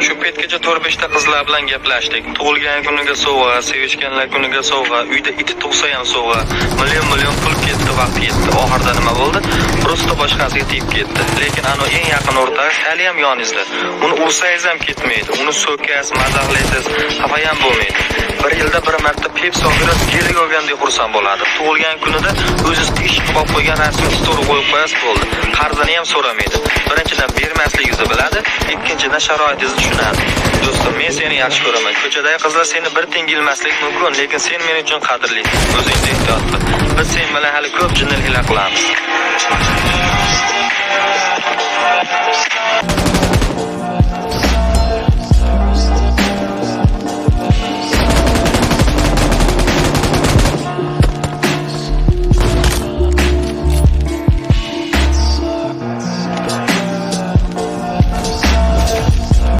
Shu paytgacha 4-5 ta qizlar bilan gaplashdik. Tug'ilgan kuniga sovg'a, sevishganlar kuniga sovg'a, uyda iti tug'sa ham sovg'a. Million million pul ketdi, vaqt yetdi. Oxirida nima bo'ldi? Просто boshqasiga tegib ketdi. Lekin anu eng yaqin o'rtog'ingiz hali ham yoningizda. Uni ursangiz ham ketmaydi. Uni so'kasiz, mazaxlaysiz, xafa ham bo'lmaydi. Bir yilda bir marta Pepsi olib berasiz, gelik olgandek xursand bo'ladi. Tug'ilgan kunida o'zingiz teshik qilib olib qo'ygan rasmni story qo'yib qo'yasiz, bo'ldi. Qarzini ham so'ramaydi. Birinchidan, bermasligingizni biladi, ikkinchidan, sharoitingizni tushunadi. Do'stim, men seni yaxshi ko'raman. Ko'chadagi qizlar seni bir tiyin ilmasligi mumkin, lekin sen men uchun qadrli. O'zingni ehtiyot qil. Biz sen bilan hali ko'p jinnil hiyla qilamiz.